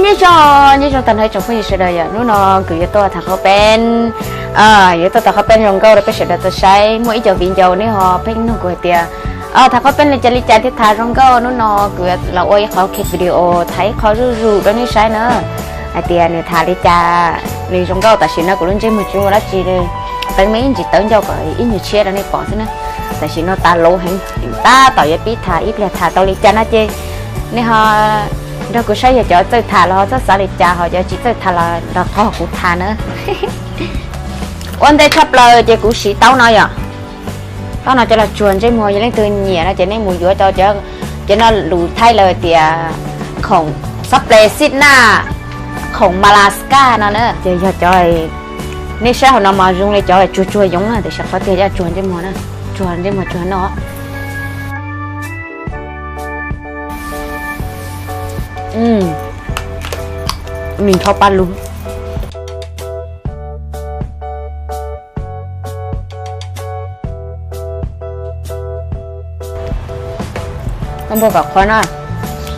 Nyob zoo, nyob zoo tag nrho ib tsoom phooj ywg sawv daws yom, hnub no kuv yuav tuaj tham qhov peeb, yuav tuaj tham qhov peeb zoo nkauj rau peb sawv daws tau saib. Muaj ib co viv ncaus nej ho pheej nug kuv hais tias, tham qhov peeb li cas li cas thiaj tham zoo nkauj. Hnub no kuv los ua ib qho video tham ib qho zuj zus rau nej saib na, hais tias nws tham li cas li zoo nkauj. Tam sim no kuv lub ntsej muag tsis ua dab tsi li, pleev me ib ntsis tawv ncauj kom ib nyuag tshiab rau nej pom xwb na. Tam sim no tas lus heev, tab tom yuav pib tham, ib pliag tham tau li cas no ces nej ho nrog kuv saib, yog cov txawj tham los ho txhob xav li cas, ho cov tsis txawj tham los nrog qog kuv tham na. Ua ntej tshaj plaws ces kuv siv taub no yom. Taub no cov los tsuag ntsej muag, yog leej twg nyiam no ces nej mus yuav cov, cov no lus Thaib lawv tias khoom xab ples xib naj, khoom Malaska no na. Ces yog cov nej saib hauv no mas zoo li cov tsuag tsuag yoov na, tiam sis qhov tiag yog tsuag ntsej muag na, tsuag ntsej muag tsuag no. Nws nrho paj lug. Npua kom qhuav no.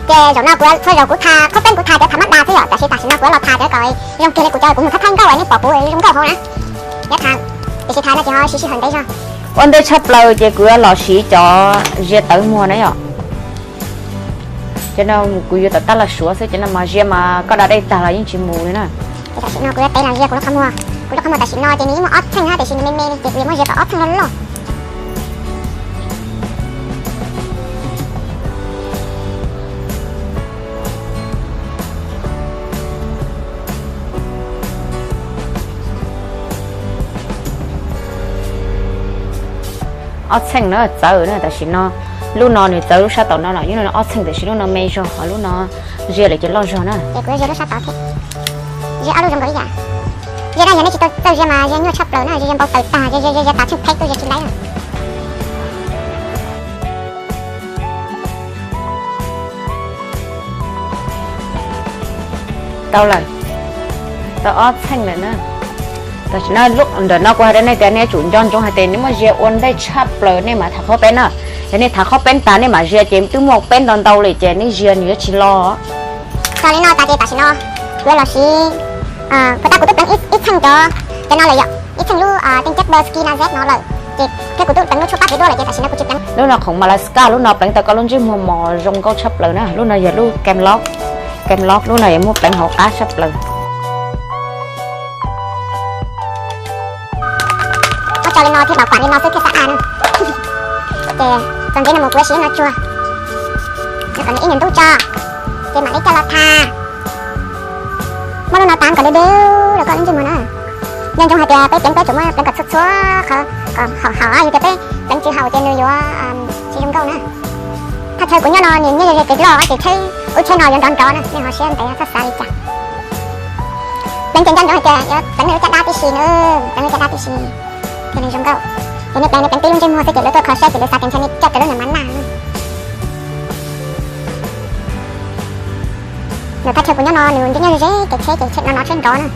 Ces zaum no kuv txhua zaus kuv tham qhov peeb kuv tham cov tham mab das xwb yom, tiam sis tam sim no kuv los tham cov kom zoo kiag li kuv cov kuv mus thab thaij nkauj nej pom kuv zoo nkauj hauv na. Yog tham, tiam sis tham no ces ho siv sij hawm ntev zog. Ua ntej tshaj plaws ces kuv yuav los siv cov zia tawv muag na yom. Cov no kuv yuav tom tab los suav xwb, cov no mas zia mas koj da dej tag los yeej tsis mus li na. Ces tam sim no kuv yuav tev los zia kuv lub qhov muag. Kuv lub qhov muag tam sim no ces nws yeej muaj ob txheej na, tiam sis nws me me ces kuv yuav muab zia kom ob txheej loj loj. Ob txheej na txawv na, tam sim no lub no nws txawv lub sab tom no los yeej ob txheej, tiam sis lub no me zog, ho lub no zia lawm ces loj zog na. Ces kuv zia lub sab tod thiab. Zia ob lub zoo nkaus ib yam. Zia no yog nej tsis tau txawj zia mas zia nyuaj tshaj plaws na, zia npau taws tag, zia zia zia tas tsheej pheb tuaj zia tsis laib na. Tau lawm, tau ob txheej lawm na. Tam sim no ntawm no kuv hais rau nej tias nej yuav tsum nco ntsoov hais tias nej muab zia ua ntej tshaj plaws nej mam tham qhaub peeb na. Yog nej tham qhaub peeb tas nej mam zia ces twb muaj peeb ntau ntau li ces nej zia nws yuav tsis lo. Txog li no tas ces tam sim no kuv yuav los siv, puas tas kuv twb pleev ib txheej cov, cov no lawm yom, ib txheej lub teej cab Burski Nazet no lawm ces thiab kuv twb pleev lub tshuaj pab kev duaj lawm ces tam sim no kuv tsis pleev. Lub no khoom Malaska, lub no pleev tau koj lub ntsej muag mos zoo nkauj tshaj plaws na. Lub no yog lub Kem Lock, Kem Lock, lub no yog muab pleev hauv qab tshaj plaws. Muab tso li no thiab mam kuam li no xwb thiaj xab a na. Ces txog ntxiv no mus kuv yuav siv lub no tsuag, no kom nws ib nyuag ntub tso, ces mam li coj los tha. Muab lub no tav kom deb deb rau koj lub ntsej muag na. Nco ntsoov hais tias peb pleev peb tsum muab pleev kom txhua txhua qhov, kom haum haum, yog tias peb pleev tsis haum ces nws yuav tsis zoo nkauj na. Thaj chaw kuv nyob no nws nyob ze ze kev loj ces tsheb, lub tsheb no yuav nrov nrov na, nej ho siab ntev txhob xav li cas. Pleev ces nco ntsoov hais tias yuav pleev lub caj dab tib si na, pleev lub caj dab tib si thiaj li zoo nkauj. Ces nej pleev, nej pleev tib lub ntsej muag xwb ces lawv tuaj kho siab ces lawv xav tias ntshe nej coj raws lub niag mab laj. Nws thaj chaw kuv nyob no nws nyob ze ze kev tsheb ces no no tsheb nrov na.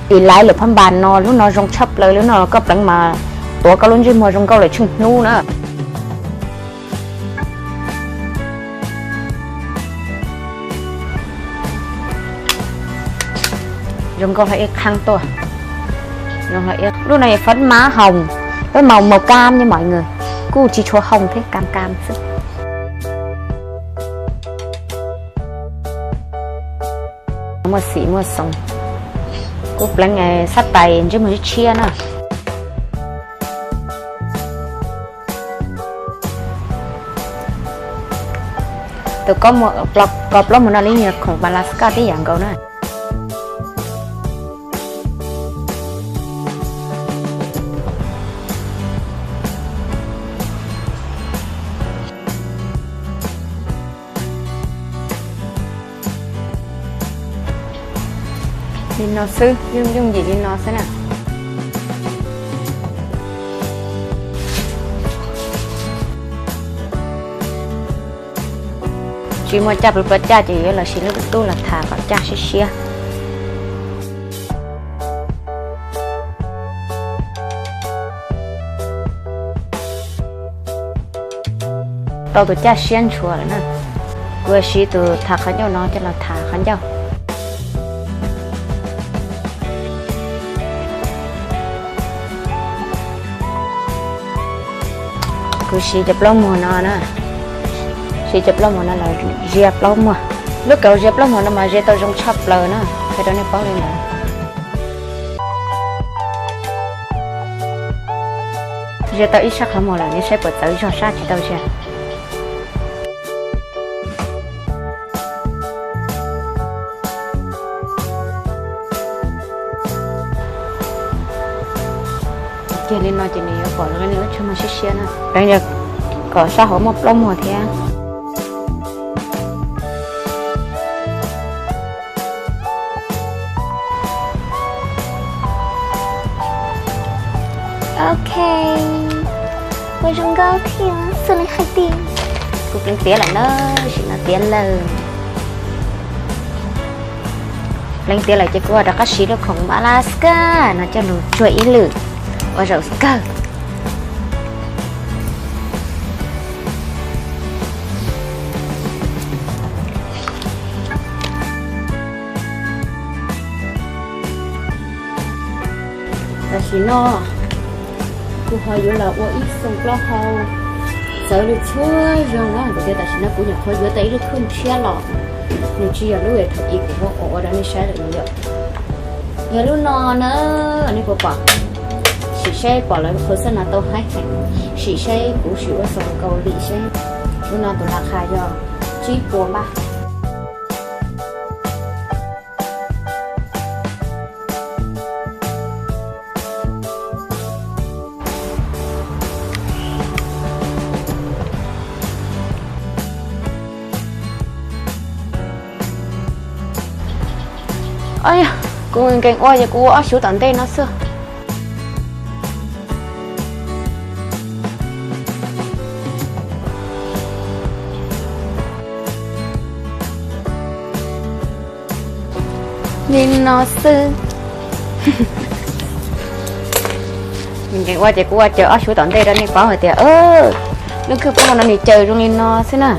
Tis laiv lawm phab npas no, lub no zoo tshaj plaws, lub no koj pleev mas tuav koj lub ntsej muag zoo nkauj lawm tsheej hnub na. Zoo nkauj hlo ib qhaab tuaj. Lub no yog phab mab hoos, peb màu màu cam nha mọi người, kuj tsis tshua hoos thiab, cam cam xwb. Muaj xim muaj xoov, kuj pleev sab tais ntsej muag tshiab tshiab na. Tus ko plaub muag no li nyuag khoom Alaska tib yam nkaus na. Li no xwb, yooj yooj yim li no xwb na. Tsis muaj caj pluav pluav caj ces yuav los siv lub tub los tha kom caj siab siab. Tau tus caj siab ntshua lawm na. Kuv siv tus tham qhov ncauj no coj los tham qhov ncauj. Kuv siv cov plaub muag no na, siv cov plaub muag no los zia plaub muag. Lub kaus zia plaub muag no mas zia tau zoo tshaj plaws na, qhia rau nej paub li ntawd. Zia tau ib sab qhov muag lawm, nej saib puas txawv zog sab tsis tau zia. Kiag li no ces nws yuav pom zoo li nws lub tsho muag siab siab na. Kom sab hauv muaj plaub muag thiab. Ok, ua zoo nkauj thiab xwb li hais tias. Kuv pleev tiav lawm na, sim no tiav lawm. Pleev tiav lawm ces kuv rov qab siv lub khoom Alaska no coj los tsuag ib lwm ua zaum kawg. Tam sim no kuv ho yuav los ua ib xoo plaub hau txawv li txhua zaus na, tiam sis tam sim no kuv nyuam qhuav yuav tau ib lub khwj tshiab los, nws tsis yog lub thaum ub kuv muab ua ua rau nej saib lawm no yom. Yog lub no na, nej puas pom? Sim saib pom lawv qhov xab no tau haib heev. Sim saib kuv sim ua xoo Kaus Lim seb. Lub no tus las khas yog tsib puas npaj. Kuv nkees ua ces kuv ua ob xyuv tom ntej no xwb. Li no xwb. Nkees ua ces kuv ua caws ob xyuv tom ntej rau nej paub hais tias lub khwj puab no nws caws zoo li no xwb na.